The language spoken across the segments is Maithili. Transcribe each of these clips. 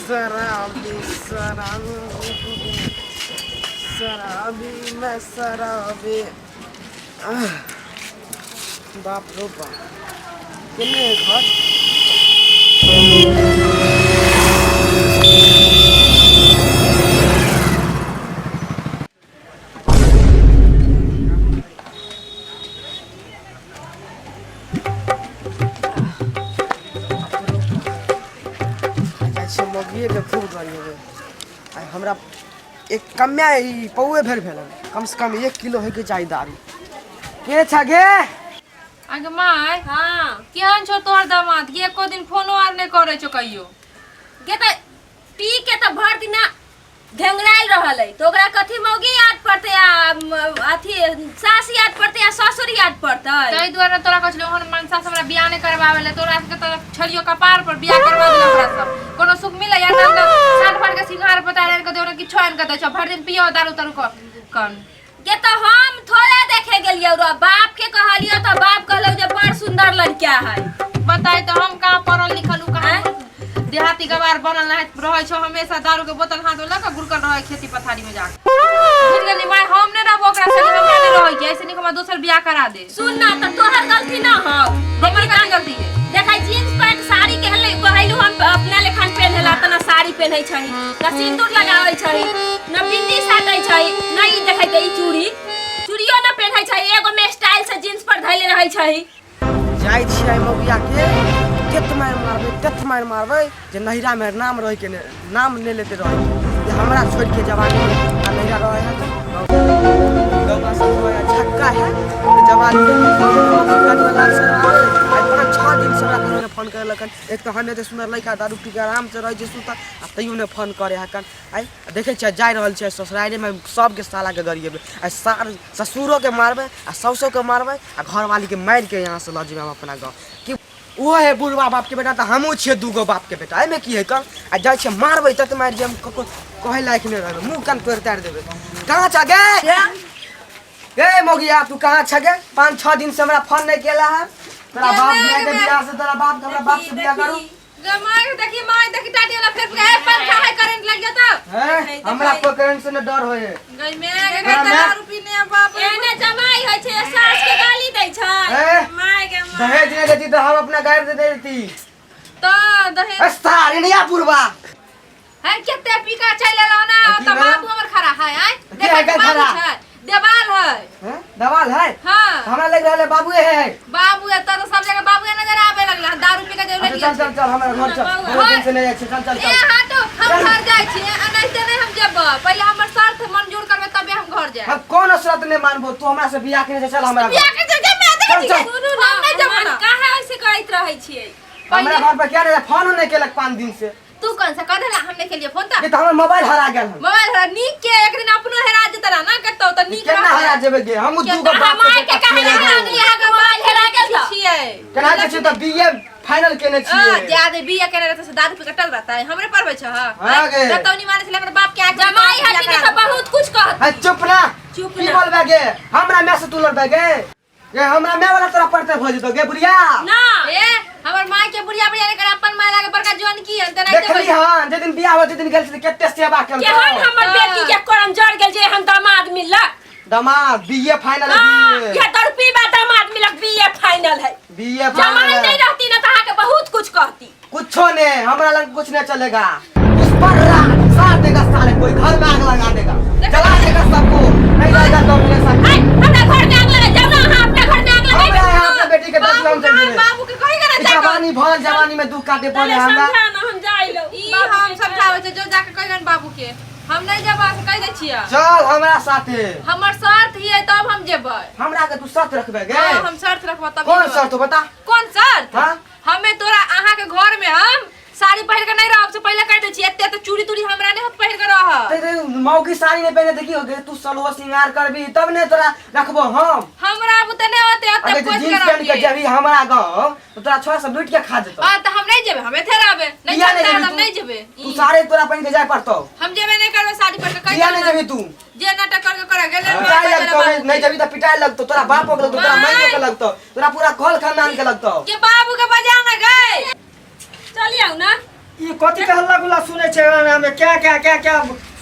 शराबी शराबी शराबी मैं शराबी। आह, बाप रो बाप, केने है घर? जाइ छियै मौगिएके खूब गरिएबै आइ। हमरा एक कम्या ई पौए भरि भेल हन, कमसँ कम 1 किलो होइके चाही दारू। के छ गे? आगे माय। हाँ। केहन छौ तोहर दामाद? के एको दिन फोनो आर नहि करै छौ कहियो? गे तऽ पी के तऽ भरि दिना ढेंगरायल रहल है, तऽ ओकरा कथी मौगी याद पड़तै आ अथी सास याद पड़तै आ ससुर याद पड़तै? ताहि दुआरे तोरा कहै छलियौ, ओहन मनसा से हमरा बियाह नहि करबाबै ले। तोरा सबके तऽ छलियो कपार पर बियाह करबा देलक। ओकरा सब कोनो सुख मिलै या ना? ना साँझ भर के सिंगार पतार आनि कऽ देबो ने, किछो आनि कऽ दै छौ। भरि दिन पियो दारू तारू कऽ कन। गे तऽ हम थोड़े देखे गेलियौ रो, बाप के कहलियौ तऽ बाप कहलक जे बड़ सुंदर लड़का है। बताई तऽ हम कहाँ पढ़ल लिखल, उ कहाँ देहाती गवार बनल रहैत रहै छौ। हमेशा दारू के बोतल हाथ में लऽ कऽ गुड़कल रहै खेती पथारी में जाके। बुझि गेली माय? हम नहि रहबो ओकरा संगे, हमरा नहि रहै के। ऐसे नीक हमरा दोसर बियाह करा दे। सुन ना, तऽ तोहर गलती ना हौ। हमर कथी गलती है? देखै, जींस पैंट साड़ी के हले कहलू हम अपना लेखन पेन्हला त ना साड़ी पेन्है छही, ना सिंदूर लगाबै छही, ना बिंदी साटै छही, ना ई देखै त ई चूड़ी चूड़ियो ना पेन्है छही। एगो में स्टाइल से जींस पर धैले रहै छही। जाइ छियै मौगियाके, तेत मारि मारबै, तेत मारि मारबै जे नैहरामे नाम रहैके नहि, नाम नहि लेते रहै जे हमरा छोड़िके जवानी आ नैहरा रहै है। तऽ गौवा सब रहै है, झक्का है तऽ जवानी आइ 5-6 दिन से हमरा कहियो नहि फोन करेलक हन। एक तऽ हम एते सुन्दर लड़का, दारू पी कऽ आरामसँ रहै छै सुतल, आ तैयो नहि फोन करै है कन। आइ देखै छियै, जाइ रहल छियै ससुरारिमे, सबके सालाके गरिएबै आइ। सार ससुरोके मारबै आ साउसोके मारबै आ घरवालीके मारिके यहाँसँ लऽ जेबै हम अपना गाँव। कि ओहो है बुढ़वा बापके बेटा, तऽ हमहूँ छियै दूगो बापके बेटा, एहिमे की है कम? आ जाइ छियै मारबै, तत मारि जे हम ककरो कहै लायक नहि रहबै, मुँह कान तोड़ि ताड़ि देबै। कहाँ छ गे? गे मोगिया, तू कहाँ छ गे? 5-6 दिन से हमरा फोन नहि केला है। तोरा बाप माय के बियाह से तोरा बाप हमरा बाप से बियाह करू। गे माय देखी, माय देखी, टाटी वाला फेर ए पंखा है, करंट लग जाता। हैं, हमरा तो करंट से न डर होए है। गई मैं के तोरा घर दारू पीने, बाप रे। एने जमाई होइ छै, सास के गाली दै छै। ए, माय गे माय। दहेज नहीं देती तो हम अपना गायर दे देती। तो दहेज ए, सारिनिया बुढ़वा है केते पीका चल एलो ना। की त भेल? बाबू हमर खड़ा है आय। की है देखै के बाबू खड़ा? छै, देवाल है। हैं? दवाल है? हाँ। हमरा लग रहल है बाबूए है। बाबू है तो सब जगह बाबू नजर आवे लगला, दारू पी के अच्छा, जरूर। चल चल चल, हमरा घर चल। बौआ। बहुत दिन से नहीं जाइ छी, चल चल ए चल। हटो, हम घर जाइ छी। एनाहिते नहि हम जेबै, पहिले हमर शर्त मंजूर करबै तबे हम घर जायब। हम कोनो शर्त नहीं मानबो, तू हमरा से बियाह केने छै, चल हमरा घर। बियाह के जगह मैं चल, देखै चल। छी। सुनू ना, हम नहि जेबै ना। काहे ऐसे करैत रहै छियै? हमरा घर पर क्या नहीं, फोन नहीं केलक 5 दिन से। तू कौन सा कर देला? हम नहीं खेलिए फोन त। ये तो हमर मोबाइल हरा गेल हन। मोबाइल हरा नीक के, एक दिन अपनो हेरा जेतै ना कतौ त नीक। केना हरा जेबै गे? हम के दूगो बाप माय के काहे छियै। हरा गेल? अहाँके मोबाइल हेरा गेल तऽ? छियै। केना के छियै तऽ बीए फाइनल केने छियै। ज्यादा बिया केने रहते से दारू पी के टल रहता है, हमरे पढ़बै छ? हाँ गे। रतौनी माने छले हमर बाप के आंख। जमाई हथिन तऽ बहुत कुछ कहत। है, चुप ना। चुप की ना। बोलबे गे? हमरा मैं से तू लड़बे गे? गे हमरा मैं वाला तोरा पड़ते भऽ जेतौ गे बुढ़िया। ना। ए हमर माय के बुढ़िया बुढ़िया नहीं कर, अपन माय लागे बड़का जवान की है तेना। देखली हन, जे दिन बियाह हो जे दिन गेल छली, कते सेवा केहन केलकौ। हमर बेटी के करम जड़ गेल जे हम दामाद मिललक। दमाद बीए फाइनल है। हाँ, बीए। यह दरपी बा दामाद मिलक, बीए फाइनल है। बीए जमाई फाइनल नहीं है। रहती ना तो अहाँके बहुत कुछ कहती। कुछो ने, हमरा लग कुछ नहीं चलेगा। उस पर रात साथ देगा साले, कोई घर में आग लगा देगा, जला देगा सबको, नहीं रहेगा तो मेरे साथ। हाय, हमरा घर में आग लगा जाओ ना, अहाँ अपना घर में आग लगाई। हमरा यहाँ अपना बेटी के 10 हम बाबू चल कहाँ? गेलै। बाबू के कही ना जाके। जवानी भरल जवानी में दुख काटे पड़े पहिले हमरा। समझा ना, हम जाई लो। ई हम समझाबै छै, जो जाके कही बाबू के, हम नहीं जेबै से कहि दै छियै। चल हमरा साथे। हमर शर्त हियै तब हम जेबै। हमरा के तू शर्त रखबे गे? हाँ, हम शर्त रखबो तब। कौन शर्त हो, बता। कौन शर्त? हाँ? हमें तोरा अहाँ के घर में हम साड़ी पहिर के नहीं रहब से पहले कह दै छी। एते एते चूड़ी तूड़ी हमरा नहीं होत पहिर के रह। ते ते मौगी साड़ी नहीं पहने देखी हो गे, तू सलहो श्रृंगार करबी तब ने तोरा रखबो हम। हमरा बुते नहीं होते ओते अगर पोस के जींस पहन के रखिए। जबी हमरा गाँव तो तोरा छोरा सब लूट के खा जेतो। हां त हम नहीं जेबे, हम एथे रहबे नहीं। किया नहीं चलता जेबी हम तू? नहीं जेबे। तू साड़ी तोरा पहन के जाय पड़तो। हम जेबे नहीं करबे साड़ी पहिर के कहि। किया नहीं जेबी तू? जे नाटक करके करे गेले। पिटाई लगतो। नहीं नहीं जेबी तो पिटाई लगतो, तोरा बाप के लगतो, तोरा माई के लगतो, तोरा पूरा कल खानदान के लगतो। के बाबू के बजा ना गए। चलिए आउ ना। ई कथी के हल्ला गुल्ला सुनै छै अंगना में क्या क्या क्या क्या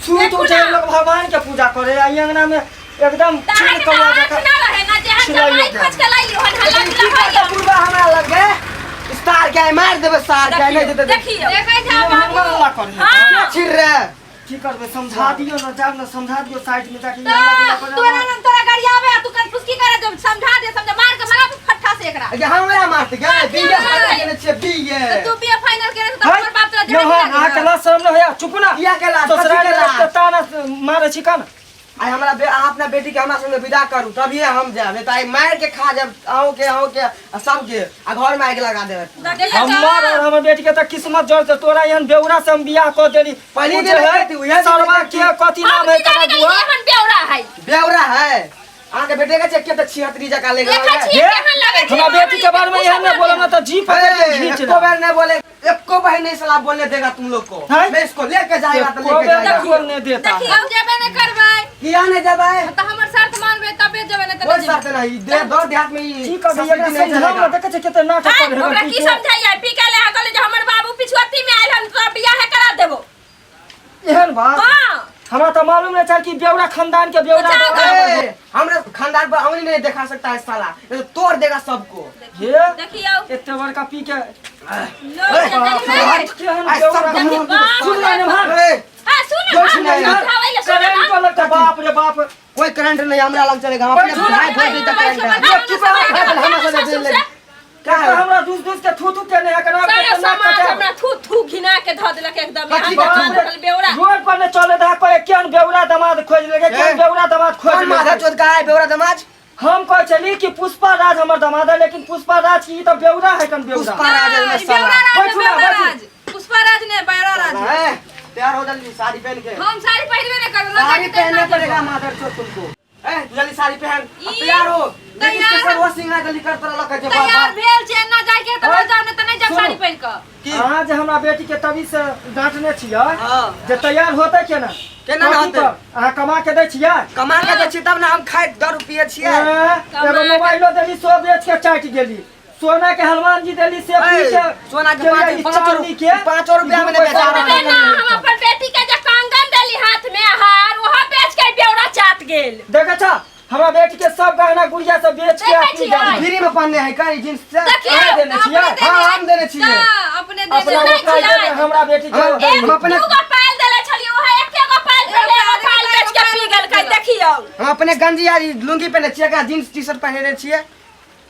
सुत देखू उठे ना। लोग भगवान के पूजा करे आ ई अंगना में एकदम तऽ छीन अहाँके तऽ कौआ आँख जकाँ ना रहे ना जे अहाँ छिलाइयो जमाइ के। खोज के लाइली हन हल्ला लेकिन की गुल्ला करतै होइया बुढ़बा हमरा लग गए सार के मार देबै सार के नहीं देते देखियौ देखै छै ई बाबू हल्ला करे हाँ। छिर रे की करबै समझा दियौ ना जाउ ना समझा दियौ साइड में जाके ई हल्ला गुल्ला तऽ करे तोरा न तोरा गाड़ी आवे आ तू कनफुसकी करे जब समझा दे समझा मार के भगा फट्ठा से एकरा अगे हमरा मारते गे बीए फाइनल केने छियै बीए तऽ तू बीए फाइनल केने तऽ है? हमर बाप तोरा न जड़े हाँ, अहाँके लाज शरम न होइया चुप ना किया के लाज? ससुराल कथी के में लाज? तऽ ताना मारै छी कान आइ हमरा अहाँ अपना बेटी के हमरा संगे विदा करू तभिए हम जायब नहीं तऽ आइ मारि के खा जायब अहूँ के अहूँ के आ सबके आ घर में आगि लगा देबै हमर और हमर बेटी के तऽ किस्मत जड़ से तोरा एहन बेउरा से हम बियाह कऽ देली पहली उ दिन जे है, देखती, उहे दिन सरवा देखती। के कथी नाम हम है की तोरा जाने दुआ गेली एहन बेवड़ा है बेवरा है अहाँके बेटे के छै के तऽ छिहत्तरी जकाँ ले गेल देखै छियै केहन लगै छै हमरा बेटी के बारे में एहन नहीं बोलब ना तऽ जी पकड़ के घींच एको बार नहीं बोले एको बार नहीं सलाह बोलने देगा तुम लोग को हैं? मैं इसको लेके जाएगा तो एको लेके बेर जाएगा नहीं बोलने देता देखियौ। हम जेबे नहीं करबै किया नहीं जेबै तऽ हमर शर्त मानबै तबे जेबै नहीं तऽ कोई नहि जेबै शर्त नहीं दे दो देहात में ई की करबै संस्कृति एकरा नहीं समझाउ चलेगा। ना देखै छै कते नाटक हैं? करे है ओकरा की समझाइए पी के ले कहले जे हमर बाबू पिछुअती में आयल हन तोरा बियाह करा देबो एहन बात हां हमरा तऽ मालूम नहीं छल कि बेउरा खानदान के बेउरा जाओ बेउरा ए, हमरा खानदान पर अंगुली नहीं दिखा सकता है साला नहीं तो तोड़ देगा सबको हे देखियौ एते बड़का पी के लोग ए, जे देखबै। केहन आइ बेउरा सब देखी, बाप सुन रे ले बाप। भाग ए, आ सुन जो ना सुनाई। समझाबै ले सुन करंट ना लगता बाप रे बाप कोई करंट नहीं हमरा लग चलेगा हम अपने बैठो ना, भाई भोज देता करंट है बैठो ना, की बात है हमरा ससुर से से। क्या तो है हमरा दूस दूस के थू थू केने है कना सारा समाज हमरा थू थू घिना के धऽ देलक एकदम कथी यहाँ के बांध रहल बेवड़ा रोड पर ने चले दा कोई केहन बेउरा दामाद खोज लेके केहन ए, बेउरा दामाद खोज कौन माथा लेके चोद का है बेवरा दमाज हम कहै छली कि पुष्पा राज हमर दामाद है लेकिन पुष्पा राज की ई तऽ बेउरा है कन बेउरा पुष्पा राज है नहीं, साला। बेवड़ा राज बैठू नहीं, ना, बेवड़ा बैठू। राज पुष्पा राज ने बेवड़ा राज है। ए, तैयार हो जल्दी साड़ी पहन के हम साड़ी पहिरबे नहीं करबै ना साड़ी जाके पहनना तेना पड़ेगा माधर चोद तुमको ए जल्दी साड़ी पहन अब ई, तैयार हो तैयार तैयार हो सिंगा जल्दी कर तोरा लग के तैयार भेल छै ना जाके तऽ ओए, जाउ नहीं तऽ नहीं जाब सुनू। साड़ी पहिर कऽ की अहाँ जे हमरा बेटी के तभी से डांटने छियै हाँ। जे तैयार होतै केना केना कथी होतै? पर? अहाँ कमा के दै छियै कमा के दै छियै तब ने हम खाइ दारू पिए छियै ए, एगो मोबाइलो देली सो बेच के चाटि गेली सोना के हनुमान जी देली से पी ए, के सोना के गेली, पाँच- ई पाँच चांदी के पाँचो रुपया में दू नहीं पैसा बेचा रहा तबे ना हम अपन बेटी के जे कंगन देली हाथ में हार वहाँ बेच के बेवड़ा चाट गेल देखै छ हमरा बेटी के सब गहना गुड़िया सब बेच के देखै अपनी छियै? गाड़ी फ्री में पहनने है का ई जींस से देखियौ, अहाँ देने छियै अपने हाँ, हम देने छियै। ना, अपने देने अपना सुनै वो पाइ छियै? देने हमरा बेटी के हम- एक हम अपने दूगो पायल देले छलियै वहाँ एके गो पायल देले एगो पायल बेच के पी गेल कहीं देखियौ हम अपने गंजी आ ई लुंगी पहने छियै का जींस टी शर्ट पहने छियै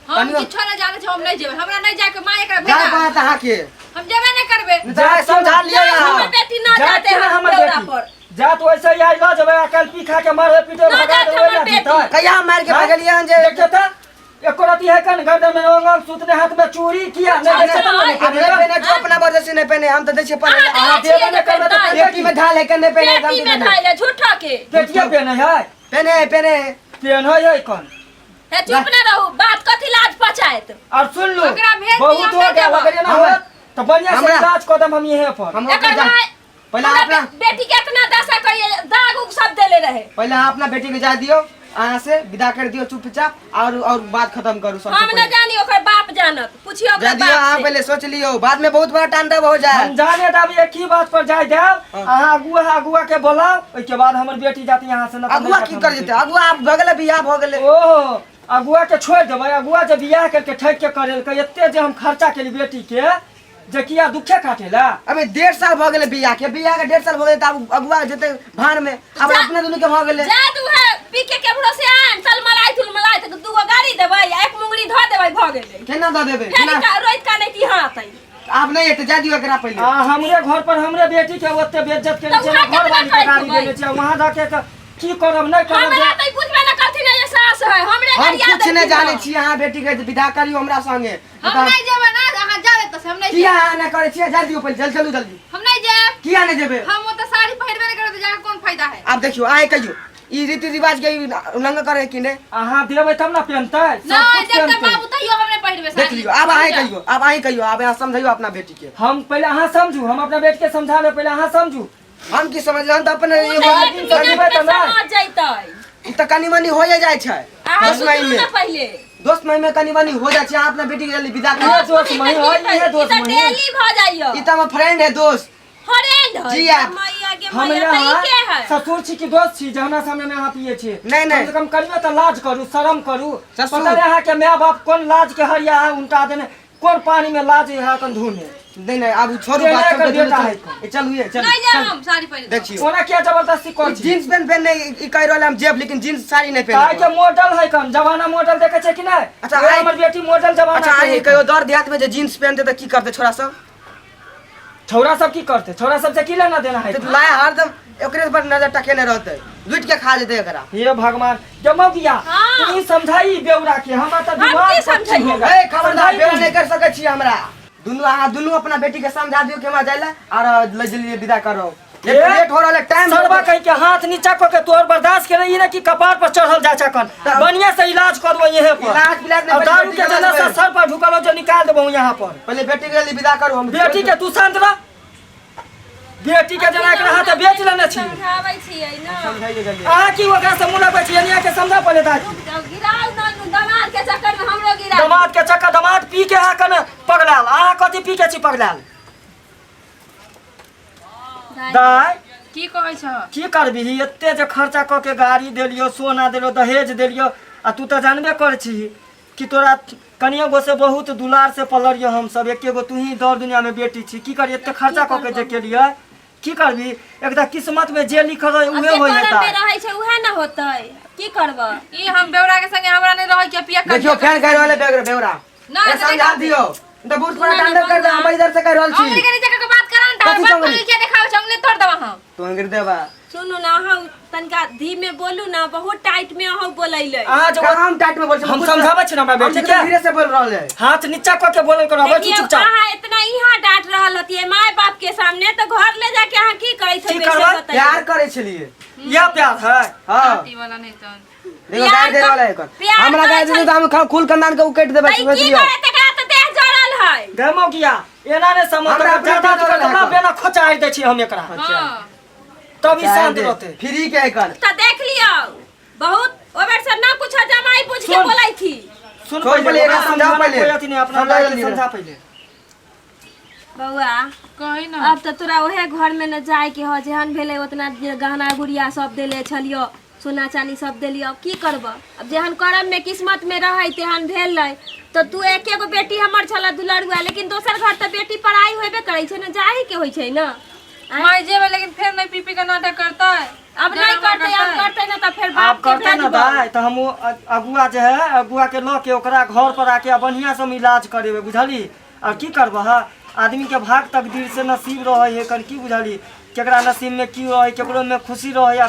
हम किछो नहि जानै छी हम नहि जेबै हमरा नहि जाके माँ एकरा जाय भेजा पड़त अहाँके हम जेबे नहि करबै जाय समझा लिअ हमर बेटी ना जात जाते केना हम हमर बेवड़ा बेटी पर जात वैसे ही आइ लऽ जेबै आ काल्हि पी खा के मारबै पीटबै ना भगा जात देबै हमर ना बेटी। जीतै कहिया मारि के भगलियै हन जे देखियौ तऽ एको रति है कन गर्दन में ओंगल सुतने हाथ में चूड़ी किया नहीं अच्छा, देखै तऽ आब नहि पहने जो अपना मर्जी से नहीं पहने हम तऽ दै छियै पहने अहाँ अहाँ देने देबे नहि करबै तऽ पेटी में धाल है के नहीं पहने पेटी में धाइले झूठो के पेटिया पेने है पहने है पहने है पेन है कोन हे चुप ना रहू बात कथी लाज पचायत और सुन लो ओकरा भेज दियौ, बहुत हो हम गया नहि अगर ना हमरा- होत तो बढ़िया से हमरा- इलाज कऽ देम हम यहीं पर हम एकर जा- भाई पहले हमरा अपना बेटी के इतना दशा कहिए दाग उग सब देले रहे पहले अहाँ अपना बेटी के जा दियो अहाँ से विदा कर दियो चुपचाप और बात खत्म करू सबसे हम न पहिले। जानी ओकर बाप जानत पूछियो जा ओकर दियो अहाँ बाप से पहले सोच लियो बाद में बहुत बड़ा तांडव हो जाए हम जाने दाब एक ही बात पर जाय देब हाँ। अहाँ अगुआ अगुआ के बोलाओ ओहिके बाद हमर बेटी जाती यहाँ से न तऽ अगुआ नहि की जात कर हमर जेतै अगुआ आब भऽ गेलै बियाह भऽ गेलै बेटी। ओहो अगुआ के छोड़ि देबै अगुआ जे बियाह करके ठकि के करेलकै एते जे हम खर्चा केली बेटी के जे किया दुखे काटेला अबे 1.5 साल भऽ गेलै बियाह के बियाह के 1.5 साल भऽ गेलै तऽ आब अगुआ जेतै भाड़ में आब जा- अपने दुनू के भऽ गेलै जा दू है पी के केकरो से आन चल मलाई तुल मलाई तऽ दूगो गाड़ी देबै आ एक मुंगरी धऽ देबै भऽ गेलै केना दऽ देबै फेर केना का रोइत का नहि की हाथ आब नहि एतै जा दियौ एकरा पहिले आ हमरे घर पर हमरे बेटी के ओते बेइज्जत केने तऽ छै वहाँ घर वाली केतना के गाड़ी करैत देने छै वहाँ धऽ के की करब नहि करब हमरा तऽ ई बुझबे न करथिन जे सास है हमरे हम गरिया कुछ नहि देलखिन जानै हँ। छी अहाँ बेटी के विदा करियौ हमरा संगे हम नहि जेबै ना अहाँ जाबै तऽ से हम नहि किया जेबै अहाँ नहि करै छियै जा दियौ पहिले जल्दी चलू जल्दी हम नहि जायब किया नहि जेबै हम ओतऽ साड़ी पहिरबे नहि करबै तऽ जाके कोन फायदा है आब देखियौ अहाँ कहियौ ई रीति रिवाज के ई उल्लंघन करे कि नहि अहाँ देबै तब ने पेनतै सब नहि कुछ जब तक पेनतै बाबू तैयो हम नहि पहिरबै देख साड़ी लियौ आब अहाँ कहियौ आब अहाँ कहियौ आब अहाँ समझैयौ अपना बेटी के हम पहिले अहाँ समझू हम अपना बेटी के समझा लेब पहिले अहाँ समझू हम की समझ हम तऽ अपन ओ एगो तऽ एक दिन मिनट समझबै में तऽ नहि। समझ जैतै ई तऽ कनि मनि होइए जाइ छै अहाँ दस सुतरू महीने ने पहिले दोस्त मही में कनी मनी हो जाइ छै, अहाँ अपना बेटी के जल्दी विदा इहे करू। दोस्त मही है, इहे दोस्त ई तऽ मही। डेली भऽ जाइयो। ई तऽ हमर फ्रेंड है दोस्त। फ्रेंड है। जी आप। मैया के हम मैया तऽ ई यहाँ के है? ससुर छी कि दोस्त छी जे हमरा सामने में अहाँ पिए छी? नहीं, नहीं। कम से कम करियो तऽ लाज करू, शरम करू। ससुर। पता नहीं अहाँ के माय बाप कोन लाज के हरिया है उनटा देने, कोन पानी में लाज है कन धुने। नहीं नहीं, आब छोड़ू तेरे बात, एकर छोड़ू, बेटा चलू, है। ए, चलू ये चलू। नहीं जाए हम साड़ी पहिर। देखियो ओना किया जबरदस्ती कर छी? जींस पेंट पहनने ई कहि रहल हम जेब, लेकिन जींस साड़ी नहीं ताई पहनले। के मॉडल है कन जमाना, मॉडल देखे छै कि नहीं? अच्छा, ओए हमर बेटी मॉडल जमाना अच्छा, के आइ है। कहियो दर देहात में जे जींस पहनते तऽ की करते छोरा सब? छौड़ा सब की करते? छौड़ा सब से की लेना देना है? तऽ लाया हरदम ओकरे पर नजर टकेने रहते, लूट के खा जेते एकरा। हे भगवान, जमा गिया। हाँ। तू समझाई बेउरा के, हमरा तऽ हम दिमाग की पच्ची समझाइए? हो गेल। ए खबरदार, समझाई बेड़ा तू। नहीं कर सकै छी हमरा। दुनू अहाँ दुनू अपना बेटी के समझा दियौ कि हमरा जाय ला और ले जल्दी विदा करो। ए? लेट हो रहल है, टाइम सरबा कहीं के हाथ नीचा क के तोर बर्दाश्त करे ई ना कि कपार पर चढ़ल जा छकन। तब- बढ़िया से इलाज करबो यहे पर। इलाज पिलाज नहीं, और दारू बेटी के के जना इलाज से में। सर पर ढुकलो जो निकाल देबो यहाँ पर। पहले बेटी के जल्दी विदा करू हम। बेटी के तू शांत रह, बेटी के जना एकरा हाथ बेच लेने छी। समझाबै छियै ना। समझाइए जल्दी। अहाँ की ओकरा से मुँह लगबै छी? एनिया के समझा पड़े दादी। रुक जाउ, गिराउ ना नु, दमाद के चक्कर में हमरो गिरा। दमाद के चक्कर, दमाद पी के अहाँ कने पगलाल, अहाँ कथी पी के छी पगलाल? दाय की कहै छ? की करबिही, एते जे खर्चा कऽ के गाड़ी देलियो, सोना देलियो, दहेज देलियो, आ तू तऽ जानबे कर छी कि तोरा कनियो गो से बहुत दुलार से पलरियो हम सब, एके गो तू ही दौड़ दुनिया में बेटी छी। की करी एते खर्चा कऽ के जे केलियै, की करबी, एकटा किस्मत में जे लिखल रहे अब उहे जे होइ करम हेता। में रहै छै उहे ना होतै, की करबै? ई हम बेवड़ा के संगे हमरा नहीं रहै के पिया कर। देखियो फैन कहि रहल है बेवड़ा। ना, ए, समझा दियो तऽ बूढ़ पर डांडर कर दे, हम इधर से कहि रहल अंगुली छी। के नीचे के बात करन त कथी बाप अंगुली? के देखाउ छ, अंगुली तोड़ देबा हम। तू अंग्रेज देबा। सुनू ना, अहाँ तनिका धीमे बोलू ना, बहुत टाइट में अहाँ बोलैले। अहाँ जे कहाँ हम टाइट में बोल छी? हम समझाबै छी ना हमरा हम बेटी एकदम के। धीरे से बोल रहल है। हाथ नीचा कऽ के बोलल करू, बैठू देखियौ, चुपचाप। अहाँ इतना यहाँ डांट रहल हतियै माय बाप के सामने, तऽ घर ले जाके अहाँ की करैत की हेबै से करबै? बतैयौ। प्यार करे छलिए। यह प्यार है? हाँ। पार्टी वाला नहीं तो देखो गाड़ दे रहल है एकर। प्यार हमरा करै गाड़ देने तऽ हम खुल कंदान के उकेट देबै। तऽ ई समझ की लियौ। करैत? एकरा तऽ देह जरल है। गमो किया एना ने समझ हमरा अपने ज्यादा डर ना लागल। बेना खोचाइ दै छी हम एकरा। हां। तब ई शांत रहतै। फ्री के एकर। तऽ देख लियौ, बहुत ओवर से ना कुछ जमाई बुझ के सुन। बोलै थी। सुन छोड़ पहिले, एकरा ओकरा समझाओ पहिले। कोई अथी नहीं, अपना समझा दाई के जल्दी। समझा पहिले। बौआ कही ना। अब तऽ तोरा ओहे घर में न जाय के ह, जेहन भेलै ओतना जे गहना गुड़िया सब देले छलियो, सोना चानी सब देलियो, अब की करब? अब जेहन करम में किस्मत में रहै तेहन भेलै। तऽ तू एके गो बेटी हमर छल दुलरुआ, लेकिन दोसर घर तऽ बेटी पढ़ाई होबे करै छै ने, जाही के होइ छै ने। माय जेबै लेकिन फेर नहीं पी पी के नाटक करतै। अब नहीं करतै, अब करतै ना तऽ फेर आब बाप के करते ना भेजबो। दाई तऽ हम अगुआ जे है, अगुआ के लऽ के ओकरा घर पर आके आ बढ़िया से हम इलाज करेबै, बुझली? आ की करबह, आदमी के भाग तकदीर से नसीब रहै है कर, की बुझली, केकरा नसीब में की रहै, केकरो में खुशी रहै, आ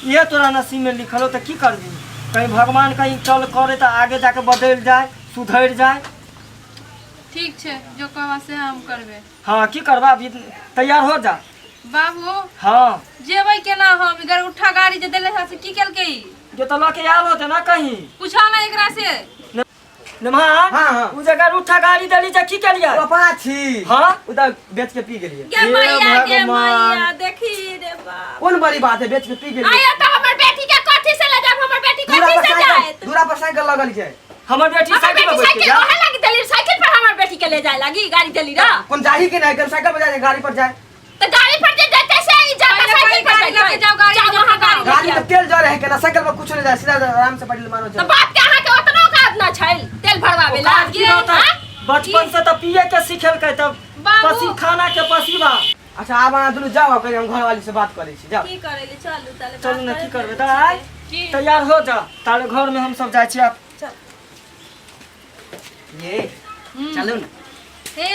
इहे तोरा नसीब में लिखल हो तऽ की करबी? कहीं भगवान कहीं चल करे तऽ आगे जाके बदलि जाय, सुधरि जाय। ठीक छै, जो कहबा से हम करबै। हाँ, की करबा, अभी तैयार हो जा। बाबू। हाँ। जेबै केना हम? इधर उठा गाड़ी जे देले है से की केलकै ई? जे तऽ लऽ के आयल होते ना कहीं। पूछा ना एकरा से। निमहान। हाँ, हाँ। उ जगह उठा गाड़ी देली जे की केलियै? ओ अपना छी। हाँ। उ तऽ बेच के पी गेलियै। गे हे मैया गे भगवान। मैया, देखी रे बाप। कोन बड़ी बात है, बेच के पी गेलियै। आया तऽ हमर बेटी के कथी से ले जाब? हमर बेटी दूरा कथी पर से साइकिल, जायत? दूरा पर साइकिल लगल छै। हमर बेटी हमर साइकिल पर बेटी बैठ के साइकिल जा। ओहे लागी देली, साइकिल पर हमर बेटी के ले जाय लागी गाड़ी देली र। कोन जाही के नहीं, साइकिल पर जाए, गाड़ी पर जाए। तऽ गाड़ी पर जे जैते से ई जाता, पहिले साइकिल पर गाड़ी लऽ के जाउ, गाड़ी जाउ लऽ के अहाँ गाड़ी जाउ। गाड़ी लऽ के में तेल जरे है केना, साइकिल पर कुछ नहीं जाए, सीधा आराम से पैडल मारो तऽ चलो। बाप के अहाँ के ओतनो औकात ना छै तेल भरवावे ला? औकात की रहतै? हाँ? बचपन से तऽ पिए के सिखेलकै तब बाबू। पसी खाना के पसीबा। अच्छा आब अहाँ दुनू जाओ, कहीं हम घरवाली से बात करै छी, जाओ। की करै ले चलू ताले। चलू ने, की करबै दाइ? की? तैयार हो जा, ताले घर में हम सब जाइ छी आब। चल। ये चलू ना। हे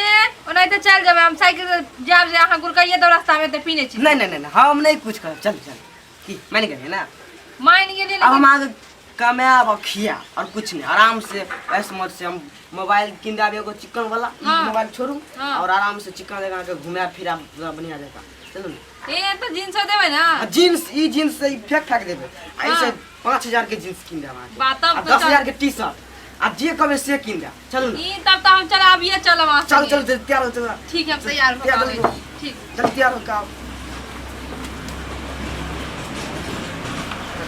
ओनाहिते चलि जेबै हम साइकिल से, जायब जे अहाँ गुड़कैये दो रास्ता में तऽ पीने छी। नहीं नहीं नहीं, हम नहीं कुछ करब, चल चल। की मान गेलियै ना? मानि गेलियै। अब हम लेकिन आगे कमायब और खिया और कुछ नहीं, आराम से ऐश मौज से हम मोबाइल किन देब एगो चिकन वाला। ई हाँ। मोबाइल छोड़ू। हाँ। और आराम से चिकन जगह के घुमा फिरा पूरा बढ़िया जगह, चलू ना। ए तऽ जींसो देबै ना? आ जींस, ई जींस से ई फेंक फेंक देबै आ हाँ। ऐसे 5000 के जींस किन देब अहाँके। बात तब आ तऽ दस चल। हजार के टी शर्ट आ जे कहबै से किन देब, चलू ना। ई तब तऽ हम चल अभिये चलब अहाँ चल। संगे। चल चल, तैयार हो, चल। ठीक है, हम तैयार भऽ तैयार के आबै हो। छी। ठीक। चल तैयार हो के आओ।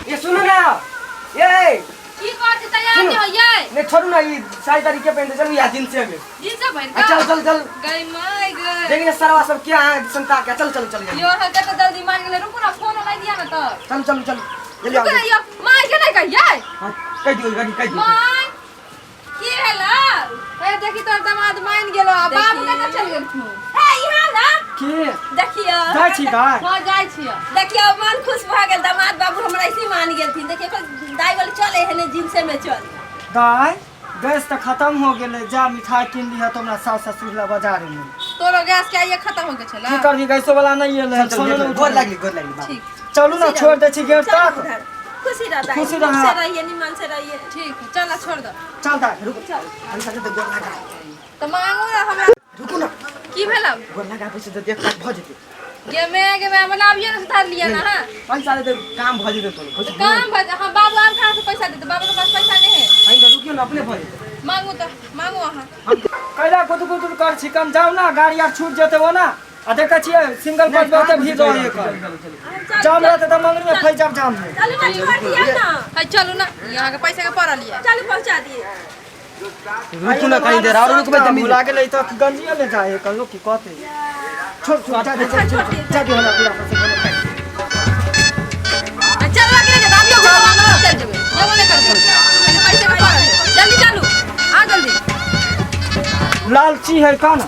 ये सुनू ना, ये की कहै छी तैयार सुनू। नहीं होइए नहीं छोड़ू ना ई साड़ी ताड़ी के पहनते चलू या जींस में जींस पहिन आ, चल चल चल गई my गई देखिए सरवा सब क्या है संता के चल चल चल यो हम कते जल्दी मान गेलै रुकू ना फोन लाई दिया ना तब चल चल चल जल्दी आओ रुकू ना यो my के नहीं कहिए हाँ, कह दियो गाड़ी कह दियो my की भेला ए देखी तोर दामाद मान गेलो आ बाबू देखी। कतऽ चल गेलखुन हे यहाँ ना की देखियो जाइ छी दाइ हां जाइ छियै देखियो मन खुश भऽ गेल दामाद बाबू हमरा ऐसे मान गेलथिन देखियो दाइ बोले चल एहने जींसे में चल दाइ गैस तऽ खत्म हो गेलै जा मिठाई कीन लिह तो हमरा सास ससुर ला बाजार में तोरो गैस के आइए खत्म हो गेल छला की करबी गैसो वाला नहीं एलै चल चल फोनो नहि गोर उठेलै। लागली गोर लागली बाबू ठीक चलू ना छोड़ दै छी गेट चलू तक उधर। खुशी रह दाइ खुशी खुशी रह। से रहिए निमन से रहिए ठीक है चल छोड़ दो चल दाइ रुको हम साथे तो गोर लगा तऽ मांगू ना हमरा रुको ना की भेल गोर लगा पैसे तो देख काट भ जेतै गे मैं मतलब अभिये ना सुधार लिया ना हाँ पैसा दे काम भ जेतै तोर पैसा काम भऽ हम बाबू आब कहाँ से पैसा देते बाबू के पास पैसा नहीं है अहीं तो रुकियो ना अपने भ जेतै मांगू तो मांगू अहाँ कैला गुदु गुदु कर छी कम जाउ ना गाड़ी आर छूट जेतै ओना आ देखै छियै सिंगल पर बहुते भीड़ रहै एकर जाम रहतै तऽ मंगनी में फंसि जाब जाम में चलू ना छोड़ दिया ना है चलू ना यहाँ के पैसा के पड़ल ये चलू पहुंचा दिए रुकू ना कहीं देर और रुकबै तऽ मिल भुला गेलै तऽ गंजिए ले जाइ है लोग की कहतै छोड़ छोड़ जा दे जा दे जा दे हमरा पूरा पैसा बोलो चल लगे रे अभियो घुमा ना चल जेबे जेबो नहीं करबे खाली पैसा के पड़ल है। जल्दी चलू आ जल्दी लालची है कौन